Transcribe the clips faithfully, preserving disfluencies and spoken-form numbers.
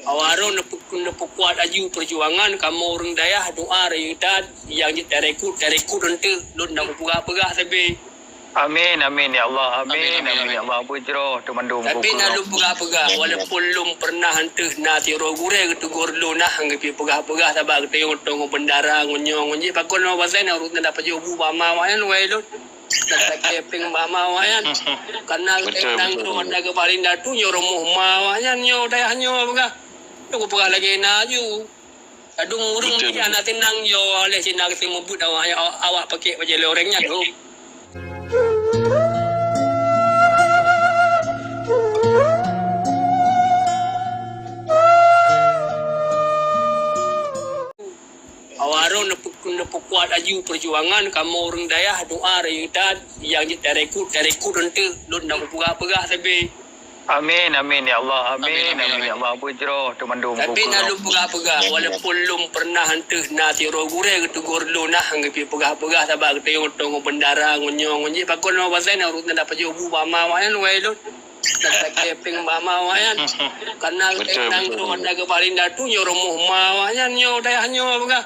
Awak droe neupeu-, neupeukuat laju peujuangan kamoe ureuëng dayah, doa rayeuk that nyang jeuet tarekut, tarekut eunteuk lôn nyang kupeugah-peugah sabe. Amin, amin, ya Allah. Amin, amin, amin, amin, ya Allah. Beujroh teumandum. Tapi na lôn peugah-peugah, walaupun lôn pernah eunteuk na sidroe gurée geutegur lôn nah, geupeupeugah-peugah sabab geutanyoe tong bendara ngon nyoe ngon jih. Pakon nyoe pasai na ureuëng na pajoh bu bak ma awaknyan, wai lôn. Na sakét péng bak ma awaknyan. Karena geutanyoe nanggroe na geupaléng datu nyoe rumoh ma awaknyan nyoe dayah nyoe peugah. Nyoe kupeugah lagée na aju. Kadung ureuëng meusti hana teunang yo oleh Cina geuseumubut awak, awak pakek bajée loreng nyan. Awak droe neupeu-, neupeukuat laju peujuangan kamoe ureuëng dayah, doa rayeuk that nyang jeuet tarekut, tarekut eunteuk lôn nyang kupeugah-peugah sabe. Amin, amin, ya Allah. Amin, amin, amin, ya Allah. Beujroh teumandum. Tapi na lôn peugah-peugah, walaupun lôn pernah eunteuk na sidroe gurée geutegur lôn nah, geupeupeugah-peugah sabab geutanyoe tong bendara ngon nyoe ngon jih. Pakon nyoe pasai na ureuëng na pajoh bu bak ma awaknyan, wai lôn. Na sakét péng bak ma awaknyan. Karena geutanyoe nanggroe na geupaléng datu nyoe rumoh ma awaknyan nyoe dayah nyoe peugah.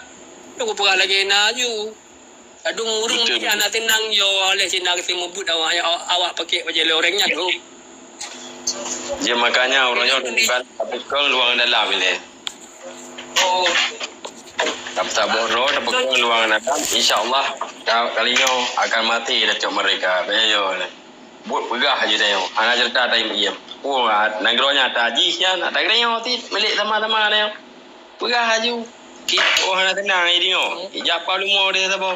Nyoe kupeugah lagée na aju. Kadung ureuëng meusti hana teunang yo oleh Cina geuseumubut awak, awak pakek bajée loreng nyan. Jadi makanya ureuëng nyoe bukan tapeukong luang dalam ilée. Tap-, taboh droe tapeukong luang dalam, insya Allah ta-, kali nyoe akan mati dacok mereka. Yo, buet peugah aju tanyoe. Hana cerita taim-iem. Oh, nanggroe nyan ata jih nyan, ata geutanyoe ti milék sama-sama nyoe. Peugah aju. Ki-, oh, hana teunang, eh, deungoe. Ijak palumo deh saboh.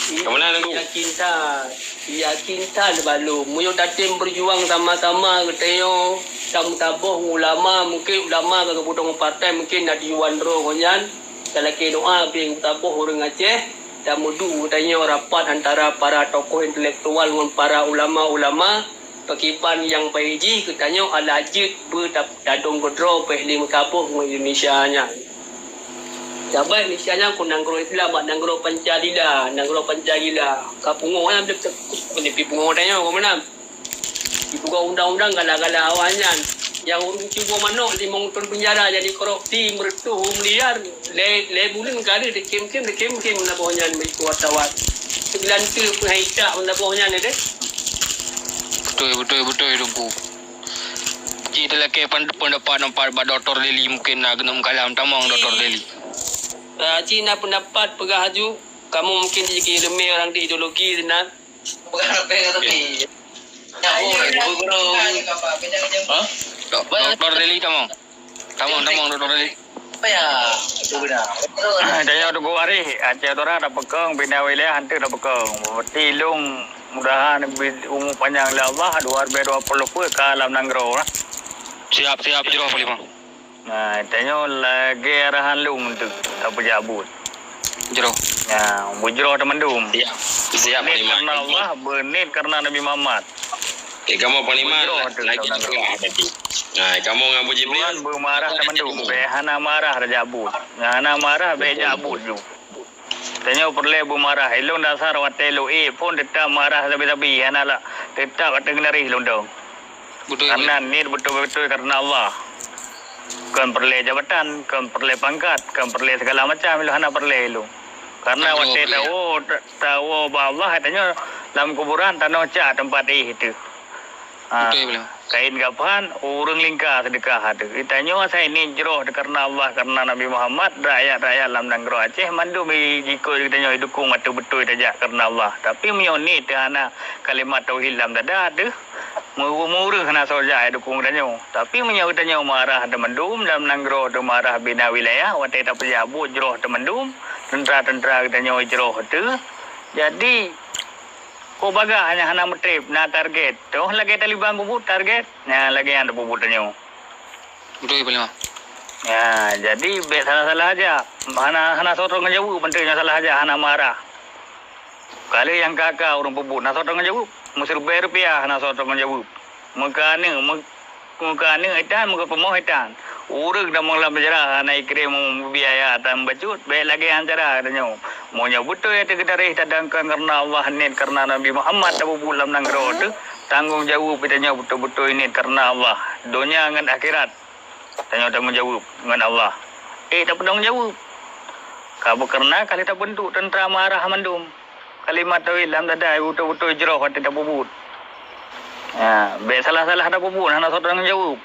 Kamu nak nunggu? Yakin that, yakin that bak lôn. Meunyoe tatem beujuang sama-sama geutanyoe, tameusaboh ulama, mungken ulama ka geupudong partai, mungken na tujuan droe gobnyan. Talakée doa pih meusaboh ureuëng Aceh, tameudu geutanyoe rapat antara para tokoh intelektual ngon para ulama-ulama. Pakriban nyang bai jih geutanyoe alah jeuet beu ta-, tadong keudroe péh lé meusaboh ngon Indonesia nyan. Sabab Indonesia nyan kon nanggroe Islam, bak nanggroe Pancasila, nanggroe Pancasila. Ka pungoh nyan, pungoh tanyoe, ka meunan. Dipeugah undang-undang gala-gala awaknyan. Nyang ureuëng cuboh manok limong thon peunjara jadi korupsi, meureutoh u miliar, lhée, lhée buleuen ka lheueh dikem-kem, dikem-kem meunaboh nyan bak iku wartawan. Seugeulante peuhai tak meunaboh nyan deh. Beutôi, beutôi, beutôi, Teungku. Cit talakée pen-, pendapat-pendapat bak Doktor Deli mungken na keuneuk meukalam tamong Doktor Deli. Ah, cit na pendapat peugah aju, kamoe mungken jikeu leumé orang di ideologi sinan. Bukan apa yang kata pi. Nyak, oh, guru-guru. Ha? Dok-, Doktor Deli tamong. Tamong, tamong, Doktor Deli. Apa ya? Itu benar. Tanyoe Teungku Arif, Aceh Utara tapeukong, pindah wilayah hantu tapeukong. Berarti lôn mudahan umu panjang lé Allah, dua ribu dua puluh peuet ka lam nanggroe lah. Siap, siap, jroh, Panglima. Nah, tanyoe lagée arahan lôn tu, tapeujak buet. Jroh. Nah, beujroh teumandum. Siap. Siap, Panglima. Beuniet karena Allah, beuniet karena Nabi Muhammad. Eh, kamoe Panglima lagi peugah tadi. Nah, kamoe ngon Abu Jibril. Tuhan beumarah teumandum, bék hana marah tajak buet. Nyang hana marah bék jak buet ju. Tanyoe peureulée beumarah. Ilôn dasar watée lôn ék phon teutap marah sabe-sabe, hana la-, teutap ateueh geunaréh lôn dong. Beutôi. Karena niet beutôi-beutôi karena Allah. Kon peureulée jabatan, kon peureulée pangkat, kon peureulée segala macam, ilôn hana peureulée ilôn. Karena watée tawoe, ta-, tawoe bak Allah, tanyoe lam kuburan tanoh cak teumpat éh teuh. Ha, beutôi, beutôi. Kain kafan, ureuëng lingka seudeukah teuh. Geutanyoe asai niet jroh teuh karena Allah, karena Nabi Muhammad, rakyat-rakyat lam nanggroe Aceh mandum i-, jikôt geutanyoe idukong ateueh beutôi tajak karena Allah. Tapi meunyoe niet teuh hana kalimat tauhid lam dada teuh, meu-, meureulée hana soe jak idukong geutanyoe. Tapi meunyoe geutanyoe marah teumandum lam nanggroe teuh, marah bina wilayah, watée tapeujak buet jroh teumandum, teuntra-teuntra geutanyoe jroh teuh, jadi, Kok bagah nyang hana meutreb, na target. Toh lagée Taliban peubuet target, nyang lagée nyan tapeubuet tanyoe. Beutôi, Panglima. Ya, jadi bék salah-salah aja. Hana, hana soe teurimong jaweueb, mantong nyang salah aja, hana marah. Kali nyang ka-ka ureuëng peubuet, na soe teurimong jaweueb. Meuseureubai rupiah, hana soe teurimong jaweueb. Meuka aneuëk, meu-, Muka aneuëk itan, muka pumoh itan. Ureuëng tamong lam penjara hana ikirém biaya tan bacut, bék lagée nyan cara geutanyoe. Meunyoe beutôi ateueh geunaréh tadangkan kareuna Allah, niet kareuna Nabi Muhammad tapeubuet lam nanggroe teuh, tanggong jaweueb geutanyoe beutôi-beutôi niet kareuna Allah, donya ngon akhirat. Tanyoe tanggong jaweueb ngon Allah. Eh, tapeutanggung jaweueb. Ka beukeureunak ka lheueh tabeuntuk teuntra meuarah mandum. Kalimat tauhid lam dada beutôi-beutôi jroh watée tapeubuet. Ha, bék salah-salah tapeubuet, hana soe tanggong jaweueb.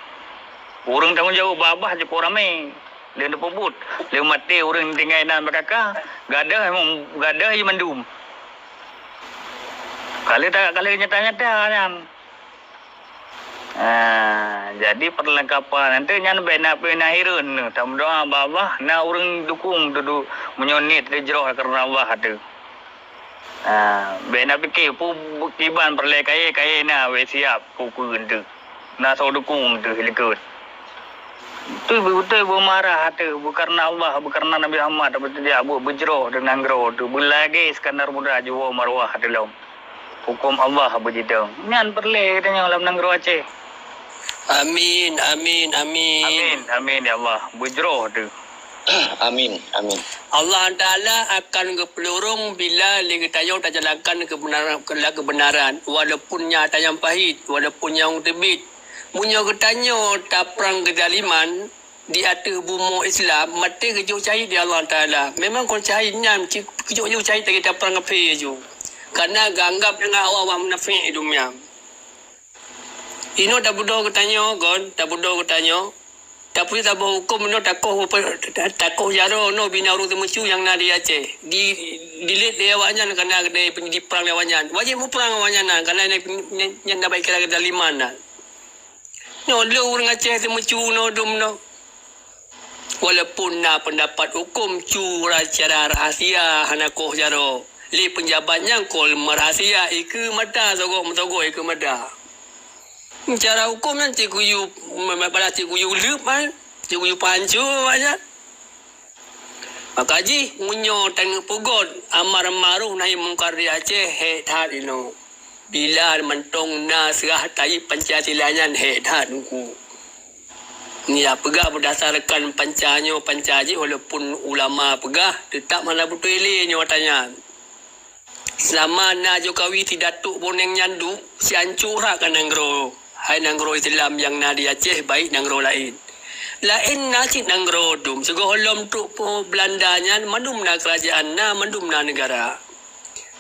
Ureuëng tanggong jaweueb babah jipeuramé. Lheueh tapeubuet, lheueh maté ureuëng tinggai nan beukaka, gadôh, gadôh jih mandum. Ka lheueh ta-, ka lheueh nyata-nyata nyan. Ah, jadi perlengkapan nyan bék na pih na hireuen, tameudoá bak Allah, na ureuëng dukung dudoe meunyoe niet teuh jroh kareuna Allah teuh. Ah, bék na pike peue kiban peureulée kayée-kayée na bék siab peue-peue teuh. Na soe dukung teuh likot. Beutôi, beutôi beumarah teuh, beukareuna Allah, beukareuna Nabi Muhammad, beutôi jak buet beujroh teuh nanggroe teuh, beulagée Iskandar Muda jiwoe maruah teuh lom. Huköm Allah beujidong. Nyan peureulée geutanyoe lam nanggroe Aceh. Amin, amin, amin. Amin, amin ya Allah. Beujroh teuh. Amin, amin. Allah Taala akan geupeulurong bila lé geutanyoe tajalankan keubeunaran, keubeunaran, walaupun nyang tanyong pahit, walaupun nyang teubiet. Meunyoe geutanyoe taprang keuzaliman, di ateueh bumoe Islam, maté geujok syahid di Allah Taala. Memang kon syahid nyan, ci-, geujok-jok syahid lagée taprang kafé ju. Kareuna geuanggab deungon awak-awak munafék di dunia. Inoe tabeudôh geutanyoe kon, tabeudôh geutanyoe. Tapi saboh huköm inoe takoh, takoh jaroe inoe bina ureuëng teumeucue nyang na di Aceh. Di, dilet lé awaknyan kareuna geutanyoe jiprang lé awaknyan. Wajéb muprang awaknyan na, kareuna nyan, nyan, nyan na baik kira keuzaliman na. Nyoe lé ureuëng Aceh teumeucue nyoe dum nyoe. Walaupun na peundapat huköm cue secara rahasia hana koh jaroe, lé peunjabat nyan kon meurahasia ikeue mata sogok meusogok ikeue mata. Cara huköm nyan cit geuyue, balah cit geuyue leueb, cit geuyue pancô awaknyan. Maka jih meunyoe tanyoe peugot amar ma'ruf nahi mungkar di Aceh, hék that inoe. Bila mantong na seurah tayeb Pancasila nyan, hék that Teungku. Nyan peugah beurdasarkan panca nyoe, panca jih, walaupun ulama peugah, teutab hana beutôi lé nyoe ata nyan. Seulama na Jokowi si Datuk Boneng nyan duek, siancô that ka nanggroe. Hai nanggroe Islam nyang na di Aceh, baik nanggroe laén. Laén na cit nanggroe dum, sigohlom trok po Beulanda nyan, mandum na keurajeuen, na mandum na neugara.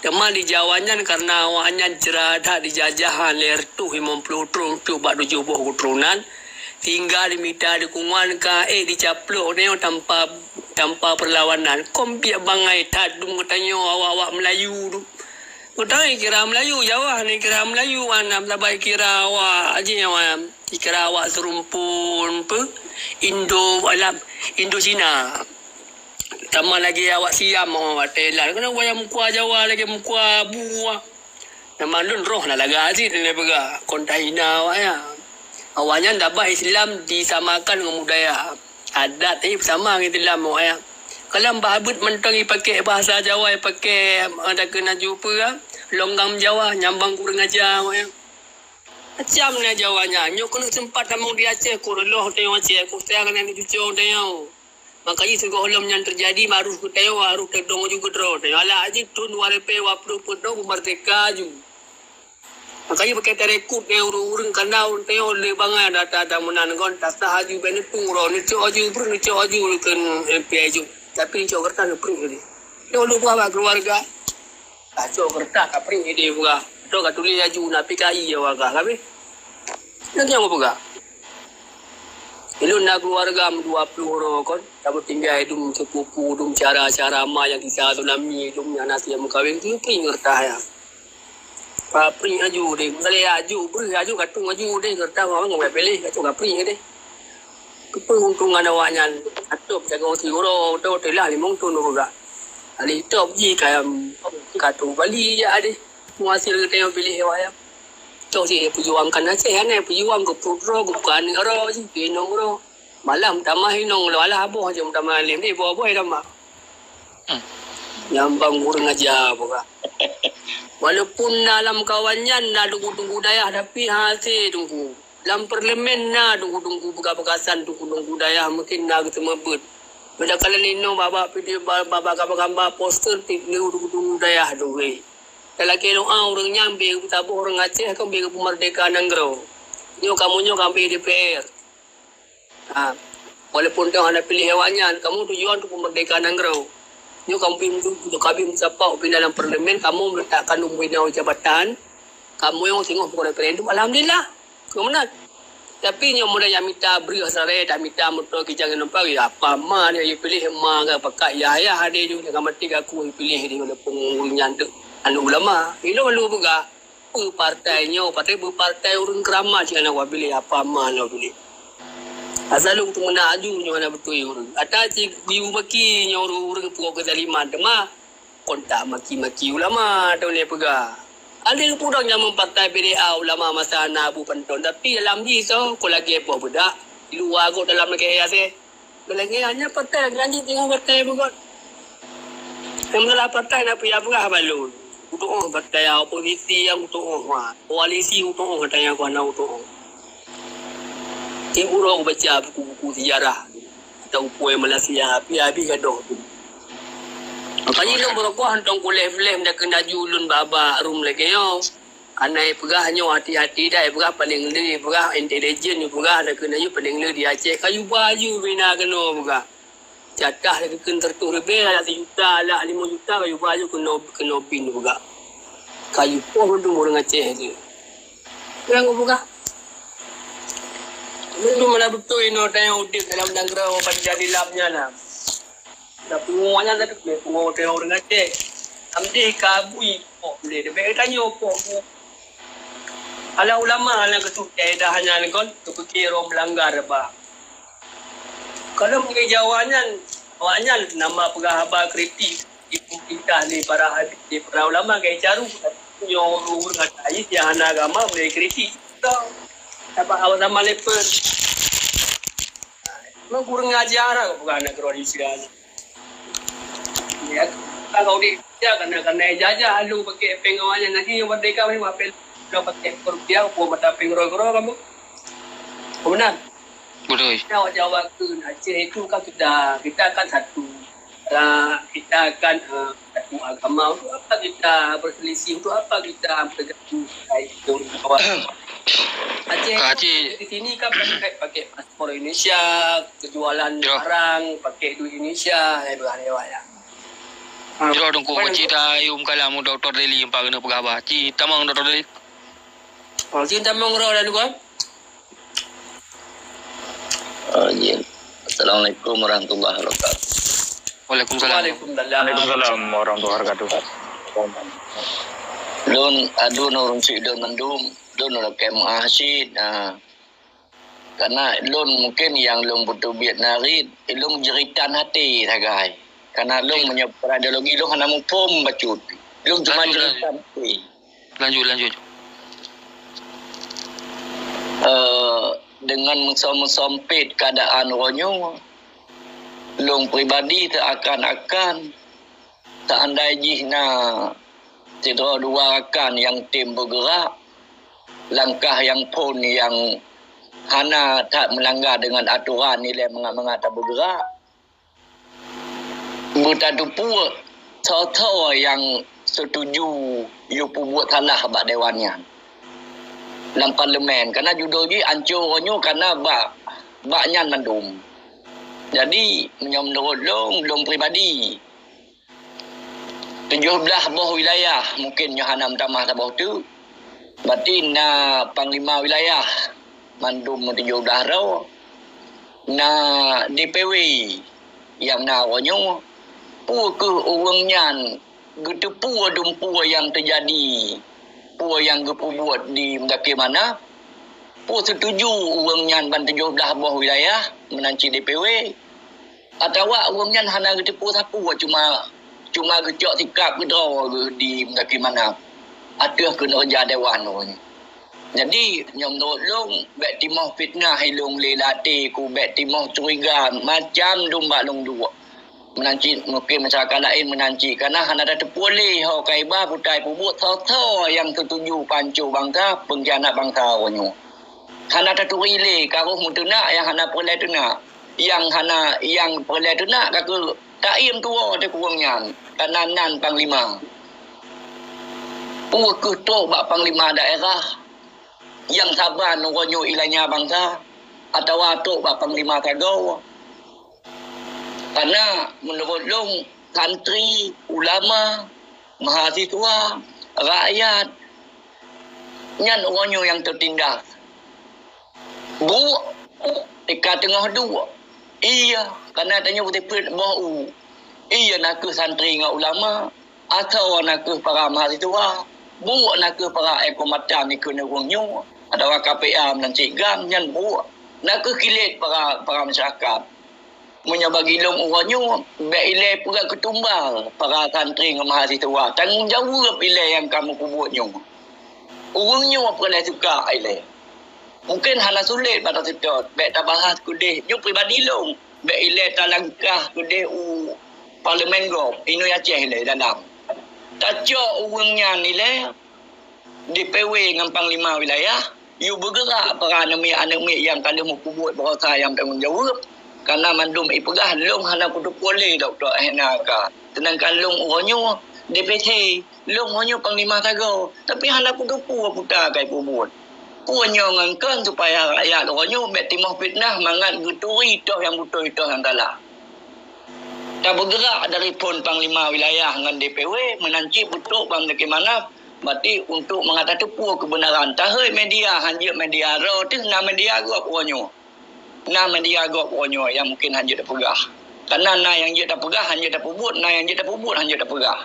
Teuma di Jawa nyan kareuna awaknyan jra that dijajah lhée reutôh limong ploh thon cok bak tujoh boh keuturonan, sehingga dimita dukungan ka ék dicaplok nyoe tanpa, tanpa peurlawanan. Kon biet bangai that dum geutanyoe awak-awak Meulayu dum. Geutanyoe kira Meulayu, Jawa ni kira Meulayu, hana saban kira awak Aceh, awak kira awak seurumpun peue, Indo alam, Indo Cina. Sama lagée awak Siam, awak Thailand. Keuneuk wayang meukuah Jawa lagée meukuah buah. Nama lôn roh na lagak cit lôn peugah, kon tahina awaknyan. Awaknyan dabah Islam disamakan ngon budaya. Adat tadi beusama ngon Islam awaknyan. Kalam bah abeuet mantong ipaké bahasa Jawa, ipaké, eh, takheun laju peue, longgang Jawa, nyambang kureueng aja awaknyan. Macam na Jawa nyan, nyoe keuneuk seumpat tamong di Aceh, ku reuloh teuh Aceh, ku sayang keuneuk cucong teuh. Maka jih sigohlom nyan teujadi, harôh geutanyoe, harôh teudong ju keudroe. Tanyoe alah jih thon dua ribèe dua ploh peuet droe merdeka ju. Maka jih bukon tarekrut lé ureuëng-ureuëng kana ureuëng tanyoe lé bangai data-data meunan kon, tasah aju bèk neupung uroe, neucok aju breueh, neucok aju keu M P I ju. Tapi neucok keureutah neuprint tadi. Nyoe lôn peugah bak keuluwarga. Kacok keureutah ka print idéh peugah. Atau ka tuléh aju na P K I awak kah, habéh. Nyan nyang peugah. Ilôn na keuluwarga meudua ploh droe kon, ka meutinggai dum sepupu, dum cara-cara ma nyang kisah tsunami, dum nyang na siap meukawen, keu print keureutah nyan. Ka print aju deh, misalnya aju, breueh aju, ka tueng aju deh, keureutah awak ngon piléh, ka tueng ka print deh. Keupeue keuntungan awaknyan? Atop jagoe siuroe, atau teulah limong thon peugah. Alih top jih ka, ka tu bali jak deh. Meuhasil geutanyoe piléh awaknyan. Cok si peujuang kan Aceh, aneuëk peujuang keu pruet droe, keu aneuk droe jih, keu inong droe. Malam tamah inong lom, alah boh jom tamah lem, eh, boh-boh tamah. Hmm. Nyambang kureueng aja peugah. Walaupun na lam kawan nyan na teungku-teungku dayah, tapi hase teungku. Lam parlemen na teungku-teungku peugah-peugah san, teungku-teungku dayah mungkin na geuteumeubeuet. Meunyo ka lôn inong babah video, ba-, babah gambar-gambar poster, teungku-teungku dayah tu weh. Talakée doa ureuëng nyan beu geusaboh ureuëng Aceh kon beu geupeumerdeka nanggroe. Nyoe kamoe nyoe ka beu D P R. Ha, walaupun teuh hana piléh awaknyan, kamoe tujuan untuk memerdeka nanggroe. Nyoe kamoe pih untuk, untuk kamoe meusapat pimpinan lam parlemen, kamoe meletakkan pimpinan jabatan, kamoe nyang singoh peureferendum, alhamdulillah. Keu meunan. Tapi nyoe muda nyang mita breuh saré, dak mita moto kijang numpang, ya apa ma nyang piléh ma ka pakat yah-yah adé ju ka maté ka ku piléh di walaupun nyan tu anu ulama. Ilo lu peugah. Beupartai nyoe, partai beupartai ureuëng keuramat sinan wabilih apa ma nyoe bilih. Asal lôn teumeunak aju nyoe hana beutôi ureuëng. Ata cit geuyue maki nyoe ureuëng-ureuëng peugot keuzaliman teuma kontak maki-maki ulama, atau lé peugah. Ada pudong nyang meupartai B D A ulama masa na Abu Panton, tapi dalam jih soe ko lagée poh beudak, di luwa got dalam lagée yaseh. Lagée nyan partai lagée nyan jih teungoh partai beugot. Nyang meunyoe partai na pih ya peugah balon. Utoh partai oposisi nyang utoh, koalisi utoh, partai nyang kuana utoh. Tiep uroe kubaca buku-buku sejarah atau upôi Malaysia, habis-habis gadoh tu. Makanya lôn beureukoh hantong kuleh-kuleh meudakeue laju lôn baba rum lagée nyoe. Hana ipeugah nyoe hati-hati dah, ipeugah paleng le, ipeugah intelijen, ipeugah na keuneuk yue paleng le di Aceh. Kayu baju bina keunoe peugah. Jatah lagée keu seratus ribèe, alah sijuta, alah limong juta, kayu baju keunoe, keunoe bin peugah. Kayu poh mandum ureuëng Aceh tu. Nyang peugah. Mandum mana beutôi inoe tayang udeb dalam nanggroe ban jadi lam nyan na. Dak pungo nyan dak pungo teuh ureuëng Aceh. Amdeh ka bui pok boleh debek tanyoe pok. Ala ulama nyang keutuh kaedah nyan kon teupike roh meulanggar ba. Kalau mungkin Jawa nyan, awak nyan nama peugah haba kritik ibu kita ni para hadis, para ulama kai caru nyoe ureuëng hana ais nyang hana agama boleh kritik. Sabab awak zaman lepen. Memang kurang ajar lah bukan anak Indonesia ni. Ya, kalau di ya, karena karena jajah lalu pakai peng awaknya nanti yang merdeka ni apa kalau pakai rupiah buat mata peng gero-gero kamu. Benar? Betul. Kita awak Jawa ke Aceh itu kan kita kita kan satu. Kita kan uh, satu agama. Untuk apa kita berselisih? Untuk apa kita bergaduh? Aceh di sini kan pakai pakai paspor Indonesia, kejualan barang pakai duit Indonesia, saya berani ya. Jroh dungku cita ayum kalam Doktor Deli empat kena peugah bah. Ci tamong Doktor Deli. Oh, ci tamong roh dan dua. Oh, jin. Assalamualaikum warahmatullahi wabarakatuh. Waalaikumsalam. Waalaikumsalam warahmatullahi wabarakatuh. Lôn aduh nurun si lôn mandum, lôn lakée meuah cit. Nah. Karena lôn mungkin yang lôn beuteubiet narit, lôn jeritan hati sagai. Karena lôn meunyoe ideologi lôn hana muphom bacut. Lôn cuma jeritan hati. Lanjut, lanjut. Uh, dengan meusom-sompet keadaan uroe nyoe, lôn pribadi teuakan-akan seandai jih na sidroe dua rakan nyang tem bergerak, langkah nyang phon nyang hana that meulanggar dengan atoran ilée mangat-mangat tabergerak, Beutateupeue soe-soe nyang seutuju yue peubuet salah bak dewan nyan lam parlemen. Kana judul jih ancô uroe nyoe kana bak bak nyan mandum. Jadi meunyoe meunurot lôn, lôn pribadi, tujoh blaih boh wilayah mungken nyoe hana meutamah saboh teuk. Berarti na panglima wilayah mandum tujoh blaih droe, na D P W nyang na uroe nyoe, peu kheueh ureuëng nyan geuteupeue dum peue nyang teujadi, peue nyang geupeubuet di Meudaké Manaf, peu seutuju ureuëng nyan ban tujoh blaih boh wilayah meunan cit D P W. Atawa ureuëng nyan hana geuteupeue sapeue, cuma cuma geucok sikap keudroe geuh di Meudaké Manaf ateueh keuneurja dewan uroe nyoe. Jadi, nyoe meunurot lôn, bék timoh fitnah ilôn lé lam até ku, bék timoh curiga macam dum bak lôn duek. Meunan cit mungken masyarakat laén meunan cit kana hana tateupeue lé ho ka iba putai peubuet soe-soe nyang seutuju pancô bansa, peungkhianat bansa uroe nyoe. Hana taturi lé ka roh meuteunak nyang hana peureulée teunak. Nyang hana nyang peureulée teunak ka keu taiem tuwoe teuh keu ureuëng nyan, kana nan panglima. Peu kheueh trok bak panglima daerah nyang saban uroe nyoe ilanya bansa. atawa trok bak panglima sagoe. Karena meunurot lôn, santri, ulama, mahasiswa, rakyat, nyan uroe nyoe nyang teutindas. Brok, teuka teungoh duek. Iya, karena tanyoe beuteupeue boh u. Iya nakeuh santri ngon ulama, asoe nakeuh para mahasiswa, brok nakeuh para ekoh mata nikeue ureuëng nyoe, atawa K P A meunan cit GAM nyan brok. Nakeuh kilét para, para masyarakat. Meunyoe bagi lôn uroe nyoe, bék ilée peugah keutumbal para santri ngon mahasiswa. Tanggong jaweueb ilée nyang ka meupeubuet nyoe. Ureuëng nyoe peureulée suka ilée. Mungken hana sulet bak taseutôt, bék tabahas keudeh nyoe pribadi lôn. Bék ilée talangkah keudeh u parlemen gob, inong Aceh ilée dalam. Tacok ureuëng nyan ilée, D P W ngon panglima wilayah, yue beugeurak para aneuk miet-aneuk miet nyang ka lheueh meupeubuet baroesa nyang tanggong jaweueb. Karena mandum ipeugah lôn hana kuteupeue lé dokto hena ka. Seudangkan lôn uroe nyoe D P C, lôn uroe nyoe panglima sagoe, tapi hana kuteupeue peue ka ipeubuet. Peue nyoe ngon kon supaya rakyat uroe nyoe bék timoh fitnah mangat geuturi toh nyang beutôi toh nyang salah. Tabeugeurak dari phon panglima wilayah ngon D P W meunan cit beutrok bak Meunakhir Manaf, bati untuk mangat tateupeue keubeunaran. Tahôi media, hanjeuet media droe teuh, na media gob uroe nyoe. Na media gob uroe nyoe nyang mungken hanjeuet tapeugah. Karena na nyang jeuet tapeugah hanjeuet tapeubuet, na nyang jeuet tapeubuet hanjeuet tapeugah.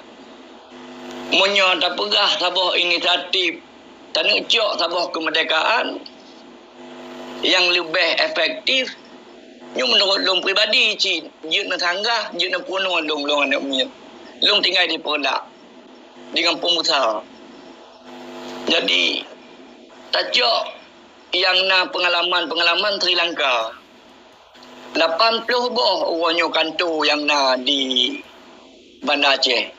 Meunyoe tapeugah saboh inisiatif, taneuk cok saboh keumeurdekaan nyang leubeh efektif, nyoe meunurot lôn pribadi cit, jeuet neusanggah, jeuet neupeurunoe lôn, lôn aneuk miet. Lôn tinggai di Peureulak deungon peumusa. Jadi, tacok nyang na peungalaman-peungalaman Sri Lanka. Lapan ploh boh uroe nyoe kanto nyang na di Banda Aceh.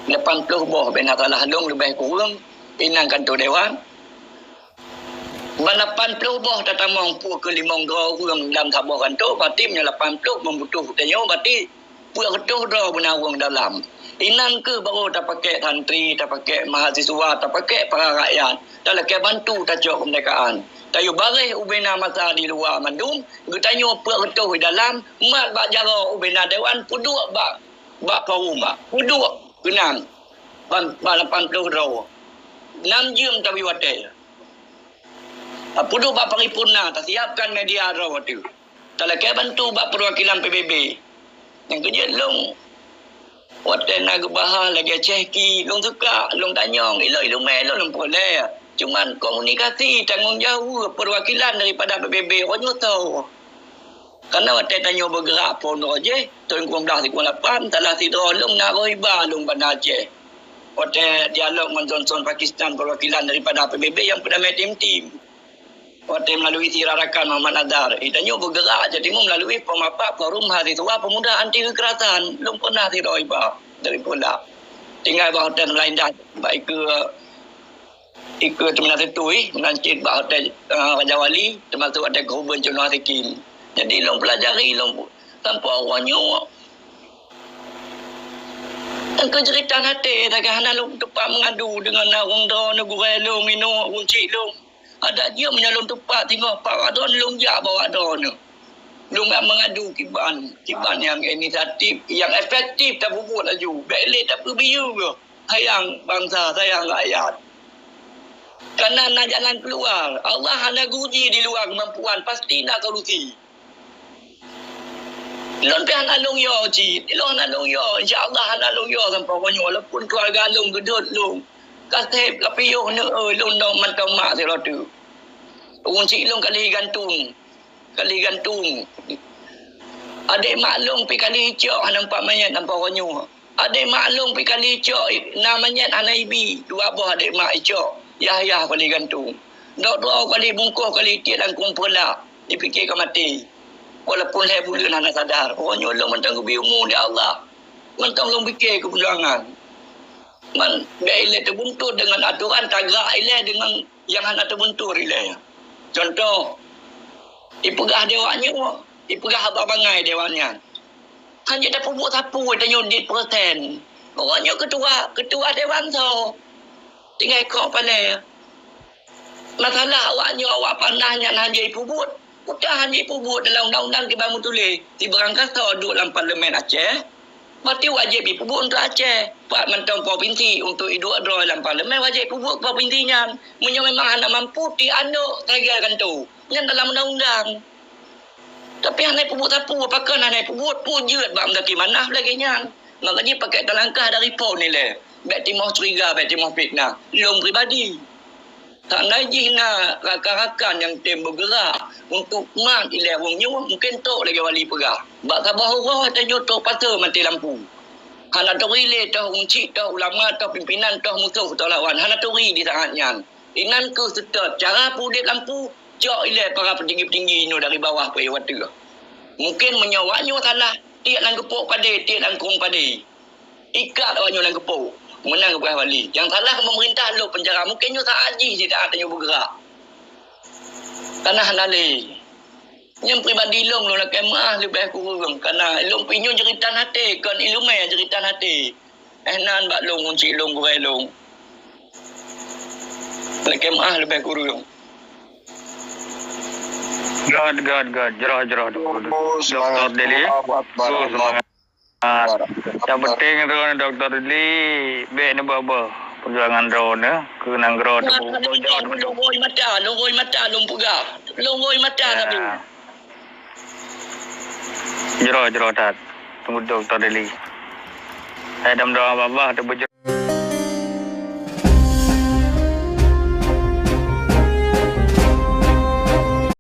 Lapan ploh boh, bèk na salah lôn leubeh kureueng, inan kanto dewan. Ban lapan ploh boh tatamong pue keu limong droe ureueng lam saboh kanto, berarti meunyoe lapan ploh meubutoh tanyoe, berarti peuet reutôh droe beuna ureueng dalam. Inan keuh barô tapakék santri, tapakék mahasiswa, tapakék para rakyat, talakèe bantu tacok keumeurdekaan. Tayue baréh ubena masa di luwa mandum, geutanyoe peuet reutôh di dalam, mat bak jaroe ubena dewan, peuduek bak, bak forum, peuduek keunan ban, ban lapan ploh droe. Nam jeuem tabi watèe. Peuduek bak paripurna, tasiapkan media droe teuh. Talakèe bantu bak peuwakilan P B B. Nyang keujeuet lôn, watèe na geubahas lagèe cehki, lôn teuka, lôn tanyong, ilôn ileumèe lôn, lôn peureulèe. Cuman komunikasi tanggong jaweueb peuwakilan daripada P B B, uroe nyoe tho. Karena watèe tanyoe beugeurak phôn droe jih, thôn sikureueng blah sikureueng lapan, salah sidroe lôn na roh iba lôn Banda Aceh. Watèe dialog ngon Johnson Pakistan, peuwakilan daripada P B B nyang peudamé tim-tim. Watèe meulalu si rakan Muhammad Nazar, eh, tanyoe beugeurak jak timu meulalu peumapat Forum Mahasiswa Pemuda Anti Kekerasan, lôn peunah sidroe iba dari Peureulak. Tinggai bak hotel Melaindah, bak ikeue, ikeue Terminal Satu, eh, meunan cit bak hotel, eh, Raja Wali, teumasok hotel Keuhubôn Cik Noah Sikin. Jadi, lôn peulajari, lôn sampoe uroe nyoe. Engkau cerita hati, takah hana lôn teumpat mengadu dengan ureueng droeneuh, gurèe lôn, inong, ureueng chik lôn. Adak jeuet meunyoe lôn teupat singoh pat droeneuh, lôn jak bak droeneuh. Lôn jak mengadu kiban, kiban nyang inisiatif, nyang efektif tapeubuet laju. Bèk lé tapeubiyeu geuh. Sayang bansa, sayang rakyat. Karena na jalan keuluwa. Allah hana geuji di luwa keumampuan, pasti na solusi. Lôn pih hana lôn yo cit. Lôn hana lôn yo. Insya Allah hana lôn yo sampoe uroe nyoe. Walaupun keuluwarga lôn geudôt lôn, ka sép, ka piôh, neu-eu lôn dong mantong mak sidroe teuk. Ureueng chik lôn ka lheueh gantung. Ka lheueh gantung. Adék mak lôn pih ka lheueh icok hana meupat manyét sampoe uroe nyoe. Adék mak lôn pih ka lheueh icok, na manyét hana ibi, dua boh adék mak icok, yah-yah ka lheueh gantung. Droe-droe ka lheueh bungkôh, ka lheueh tiek lam krueng Peureulak, jipike ka maté. Walaupun lhèe buleuen hana sadar, uroe nyoe lôn mantong geubri umu lé Allah. Mantong lôn pike keu peujuangan. Man, bèk ilèe teubuntut deungon atoran, tagak ilèe deungon nyang hana teubuntut ilèe. Contoh, ipeugah dewan nyoe, ipeugah haba bangai dewan nyan. Hana jeuet tapeubuet sapeue tanyoe dit persen. Pokoknya ketua, ketua dewan soe. Tinggai kok palèe. Masalah awak nyoe, awak panas nyan hana jipeubuet. Udah hana jipeubuet dalam undang-undang kiban meutuléh. Sibarang kaso duek lam Parlemen Aceh, berarti wajéb jipeubuet untuk Aceh. Pat mantong provinsi untuk iduek droe lam parlemen wajéb jipeubuet provinsi nyan. Meunyoe memang hana mampu, tiek aneuk sagai kantô. Nyan dalam undang-undang. Tapi hana jipeubuet sapeue, pakon hana jipeubuet, peue jeuet bak Muzakir Manaf lagée nyan. Maka jih pakai talangkah dari phon ilée. Bék timoh curiga, bék timoh fitnah. Lôn pribadi. Seandai jih na rakan-rakan nyang tem bergerak untuk mat ilée ureuëng nyoe, mungkin trok lagée wali peugah. Bak saboh uroe tanyoe trok pasoe maté lampu. Hana turi lé toh ureuëng chik, toh ulama, toh pimpinan, toh musoh, toh lawan. Hana turi di saat nyan. Inan kheueh seutôt cara peuudeb lampu, cok ilée para peutinggi-peutinggi nyoe dari bawah peuet watée. Mungkin meunyoe awak nyoe salah, tiek lam geupok padé, tiek lam krueng padé. Ikat awak nyoe lam geupok, meunan geupeugah wali. Nyang salah peumeurintah lhok peunjara, mungkin nyoe saat jih sisaat tanyoe beugerak. Kana hana lé. Nyang pribadi lôn, lôn lakée meuáh leubeh kureueng, kana lôn pih nyoe jeuritan até, kon ileumé jeuritan até. Eh, nan bak lôn, kunci lôn, gurée lôn. Lakée meuáh leubeh kureueng. Gét, gét, gét. Jroh, jroh, Doktor Deli. Allahu Akbar. Terus semangat. Nyang penting droeneuh, Doktor Deli, bék neubeubaih peujuangan droeneuh keu nanggroe teuh. Nah, jroh, lôn rhoi mata, lôn rhoi mata, lôn peugah. Lôn rhoi mata tapi. Jroh, jroh that. Teungku Doktor Deli. Hai dam doa babah teubeujroh.